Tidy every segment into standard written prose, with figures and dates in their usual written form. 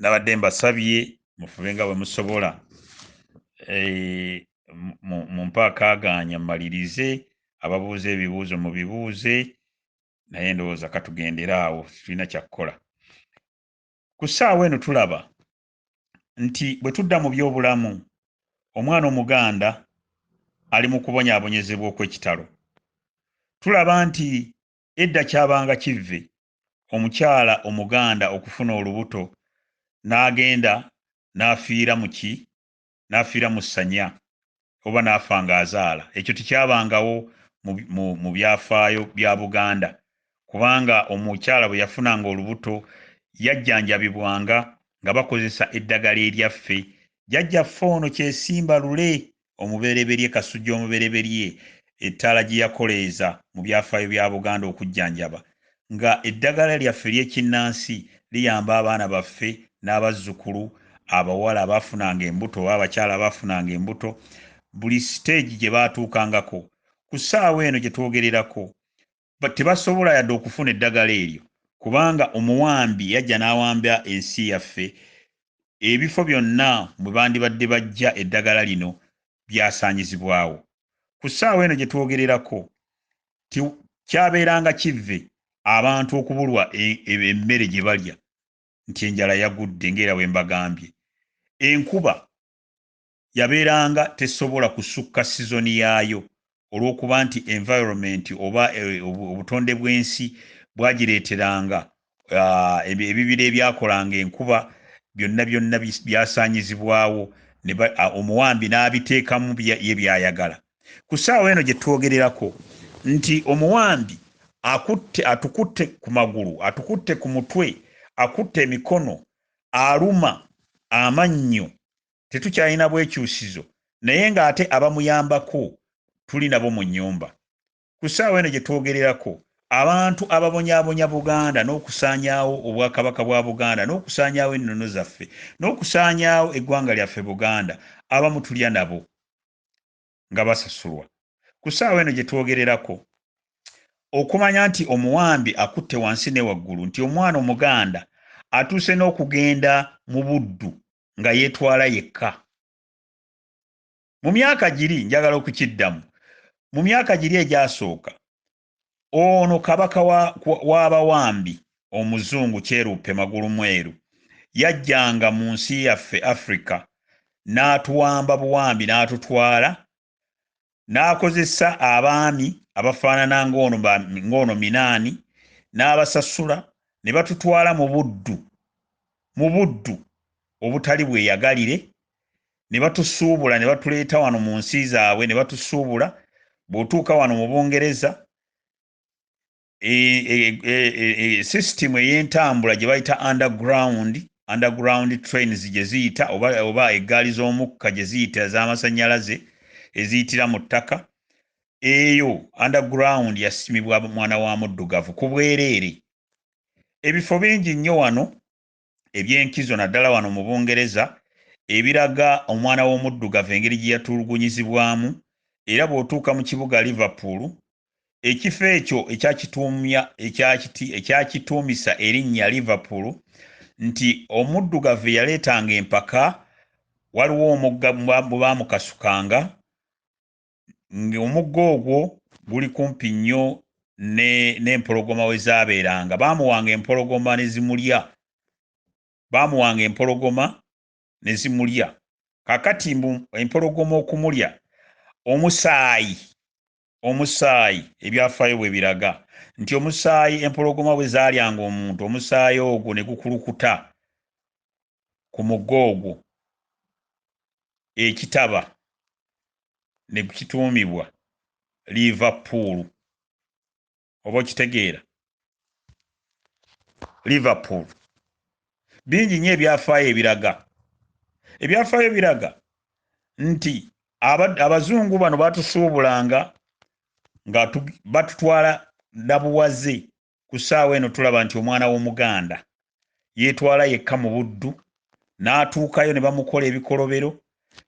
Nabadde mbasabye mufube nga bwe musobola, mumpe akaagaanya mmalirize, ababuuza ebibuuzo mubibuuze, naye ndowooza katugendere awo, tulina kyakukola. Ku ssaawa eno tulaba nti bwe tudda mu byobulamu, omwana Omuganda ali mu kubonyaabonyezebwa okw'ekitalo. Tulaba nti edda kyabanga kivve omukyala Omuganda okufuna olubuto n'agenda n'afiira mu ki, n'afiira mu ssanya oba n'afa ng'azaala. Ekyo tekyabangawo mu byafaayo bya Buganda, kubanga omukyala bwe yafunanga olubuto yajjanjabibwanga nga bakozesa eddagala eryaffe. Jjajjaffe ono Kyesimba Lule omubereberye, Kasujja omubereberye, ettaala gye yakoleeza mu byafaayo bya Buganda okujjanjaba, nga eddagala lyaffe ery'ekinnansi liyamba abaana baffe n'abazzukulu abawala abaafunanga embuto oba abakyala abaafunanga embuto buli siteegi gye baatuukangako. Ku ssaawa eno gye twogererako tebasobola yadde okufuna eddagala eryo, kubanga omuwambi yajja n'awamba ensi yaffe. Ebifo byonna mwe bandibadde bajja eddagala lino byasaanyizibwawo. Ku ssaawa eno gye twogererako kyabeeranga kivve abantu okubulwa emmere gye balya, nti enjala yagudde ng'era bwe mbagambye. Enkuba yabeeranga tesobola kusukka sizoni yaayo olw'okuba nti environment oba obutonde bw'ensi bwagireeteranga ebibira ebyakolanga enkuba byonna byonna byasaanyizibwawo, omuwambi n'abiteekamu ye by'ayagala. Ku ssaawa eno gye twogererako nti omuwambi atukutte ku magulu, atukutte ku mutwe, akutte emikono, aluma amannyo, tetukyalina bwekyusizo, naye ng'ate abamuyambako tuli nabo mu nnyumba. Ku ssaawa eno gye twogererako abantu ababonyaabonya Buganda n'okusaanyaawo obwakabaka bwa Buganda n'okusaanyaawo ennono zaffe n'okusaanyaawo eggwanga lyaffe Buganda, abamu tulya nabo nga basasulwa. Ku ssaawa eno gye twogererako okumanya nti omuwambi akutte wansi ne waggulu, nti omwana Omuganda atuuse n'okugenda mu buddu nga yeetwala yekka. Mu myaka giri, njagala okukiddamu, mu myaka giri egyasooka, ono kabaka w'abawambi omuzungu Kyeruppe Magulu Mweru yajjanga mu nsi yaffe Africa n'atuwamba buwambi, n'atutwala, n'akozesa abaami abafaanana ng'ono Minaani, n'abasasula ne batutwala mu buddu, mu buddu obutali bweyagalire, ne batusuubula ne batuleeta wano mu nsi zaabwe ne batusuubula. Bw'otuuka wano mu Bungereza, sisitimu ey'entambula gye bayita underground trains gye ziyita, oba eggaali z'omukka gye ziyita ez'amasannyalaze eziyitira mu ttaka, eyo underground yasimibwa mwana wa muddugavu ku bwereere. Ebifo bingi nnyo wano ebyenkizo, naddala wano mu Bungereza, ebiraga omwana w'omuddugavu engeri gye yatulugunyizibwamu. Era bw'otuuka mu kibuga Liverpool, ekifo ekyo ekyakituumisa erinnya Liverpool, nti omuddugavu yaleetanga empaka, waliwo omugga bwe baamukasukanga, ng'omugga ogwo guli kumpi nnyo n'empologoma we zaabeeranga. Baamuwanga empologoma ne zimulya, baamuwanga empologoma ne zimulya. Kaakati mbu empologoma okumulya, omusaayi, ebyafaayo bwe biraga nti omusaayi empologoma bwe zaalyanga omuntu, omusaayi ogwo ne gukulukuta ku mugga ogwo, ekitaba ne kituumibwa Liverpool. Oba okitegeera, Liverpool. Bingi nnyo ebyafaayo ebiraga, ebyafaayo biraga nti abazungu bano batusuubulanga nga batutwala nabuwaze. Ku ssaawa eno tulaba nti omwana w'Omuganda yeetwala yekka mu buddu n'atuukayo ne bamukola ebikolobero,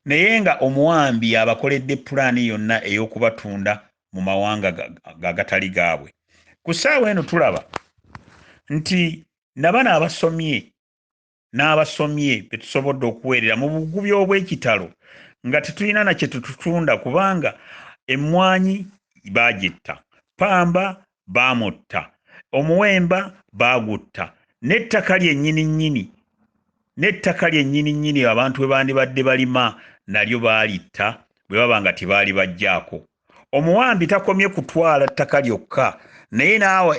naye nga omuwambi abakoledde pulaani yonna ey'okubatunda mu mawanga agatali gaabwe. Ku ssaawa eno tulaba nti nabano abasomye N'abasomye be tusobodde okuweerera mu bugubi obw'ekitalo nga tetulina na kye tututunda kubanga emmwanyi baagitta, ppamba baamutta, omuwemba baagutta, n'ettaka lyennyini nnyini n'ettaka lyennyini nnyini abantu we bandibadde balima nalyo baalitta bwe baba nga tebaali bajjaako. Omuwambi takomye kutwala ttaka lyokka naye naawe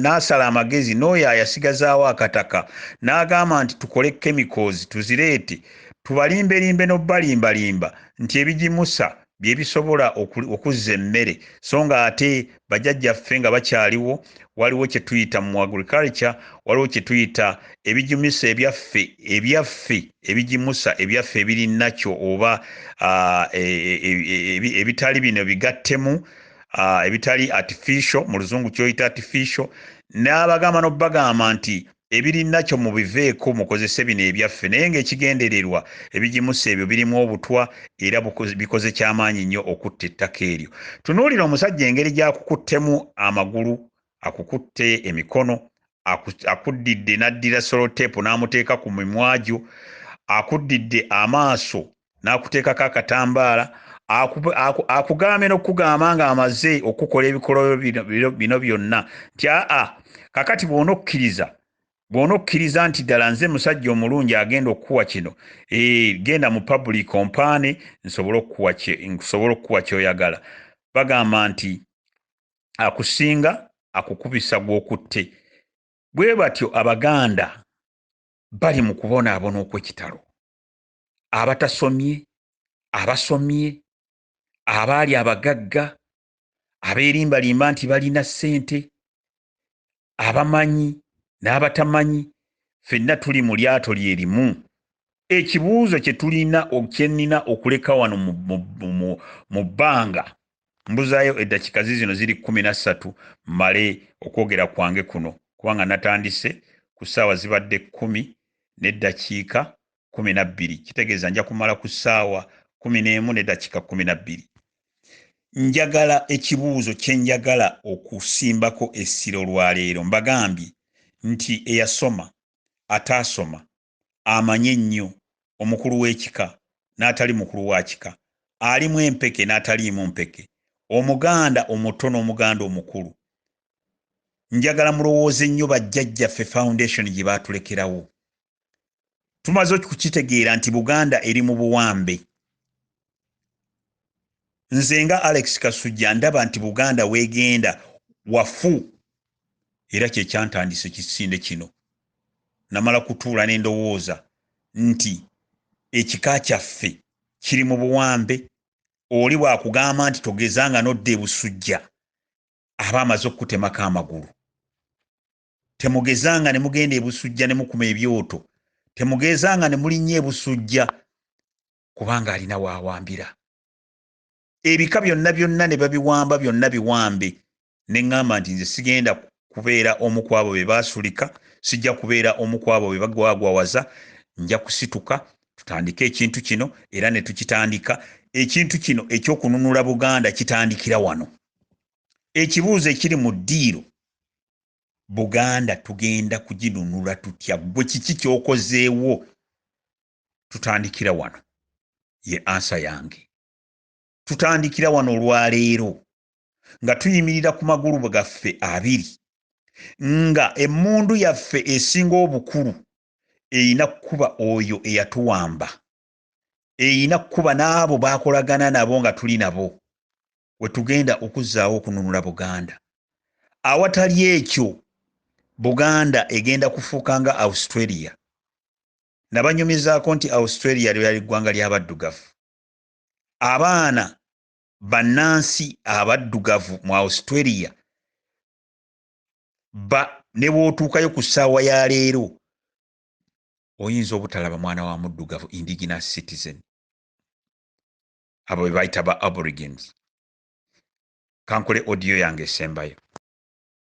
n'asala amagezi n'oyo ayasigazaawo akataka n'agamba nti tukole chemicals tuzireete tubalimbelimbe n'obalimbalimba nti ebigimusa bye bisobola okuzza emmere, so nga ate bajjajjaffe nga bakyaliwo waliwo kye tuyita mu agriculture, waliwo kye tuyita ebigimusa ebyaffe ebyaffe ebigimusa ebyaffe ebiri nakyo oba ebitali bino bigattemu, ebitali artificial, mu luzungu kyoyita artificial, n'abagamba n'obagamba nti ebiri nakyo mubiveeko mukozese bino ebyaffe, naye ng'ekigendererwa ebigimusa ebyo birimu obutwa era bikoze kyamaanyi nnyo okutta ettaka eryo. Tunuulira omusajja engeri gy'akukuttemu amagulu, akukutte emikono, akuddidde n'addira soloteepu n'amuteeka ku mimwa gyo, akuddidde amaaso n'akuteekako akatambaala, akugambye n'okugamba ng'amaze okukola ebikolwa bino byonna nti aa kakati bw'onokkiriza nti ddala nze musajja omulungi agenda okukuwa kino, genda mu public ompaane nsobole okukuwa ky'oyagala. Bagamba nti akusinga akukubisa gw'okutte. Bwe batyo Abaganda bali mu kubonaabona okw'ekitalo, abatasomye, abasomye, abaali abagagga, abeerimbalimba nti balina ssente, abamanyi n'abatamanyi, ffenna tuli mu lyato lye limu. Ekibuuzo kye tulina kye nnina okuleka wano mu bbanga, mbuzaayo eddakiika zino ziri 13 mmale okwogera kwange kuno, kubanga natandise ku ssaawa zibadde 10:12, kitegeeza nja kumala ku ssaawa 11:12. Njagala ekibuuzo kye njagala okusimbako essira olwaleero, mbagambye nti eyasoma, ataasoma, amanyi ennyo, omukulu w'ekika n'atali mukulu wa kika, alimu empeke n'ataliimu mpeke, Omuganda omuto n'Omuganda omukulu, njagala mulowooze nnyo bajjajjaffe foundation gye baatulekerawo. Tumaze okukitegeera nti Buganda eri mu buwambe. Nze nga Alex Kasujja ndaba nti Buganda weegenda wafu, era kye kyantandisa ekisinde kino. Namala kutuula ne ndowooza nti ekika kyaffe kiri mu buwambe. Oli bw'akugamba nti togezanga n'odda ebusujja, aba amaze okukutemako amagulu. Temugezanga ne mugenda ebusujja ne mukuma ebyoto, temugezanga ne mulinnya ebusujja, kubanga alina waawambira. Ebika byonna byonna ne babiwamba, byonna biwambe. Ne ŋŋamba nti nze sigenda kubeera omu ku abo be baasulika, sijja kubeera omu ku abo be bagwagwawaza, nja kusituka tutandike ekintu kino, era ne tukitandika. Ekintu kino ekyokununula Buganda kitandikira wano. Ekibuuzo ekiri mu ddiiro, Buganda tugenda kuginunula tutya? Gwe kiki ky'okozeewo? Tutandikira wano, ye ansa yange. Tutandikira wano olwaleero nga tuyimirira ku magulu gaffe abiri, nga emmundu yaffe esinga obukulu erina kuba oyo eyatuwamba, erina kuba n'abo baakolagana nabo nga tuli nabo, we tugenda okuzzaawo okununula Buganda. Awatali ekyo Buganda egenda kufuuka nga Australia. Nabanyumizaako nti Australia lyali ggwanga ly'abaddugavu. Abaana bannansi abaddugavu mu Australia ne bw'otuukayo ku ssaawa ya leero oyinza obutalaba mwana wa muddugavu indigenous citizen, abo be bayita ba aborigines. Kankole audio yange esembayo.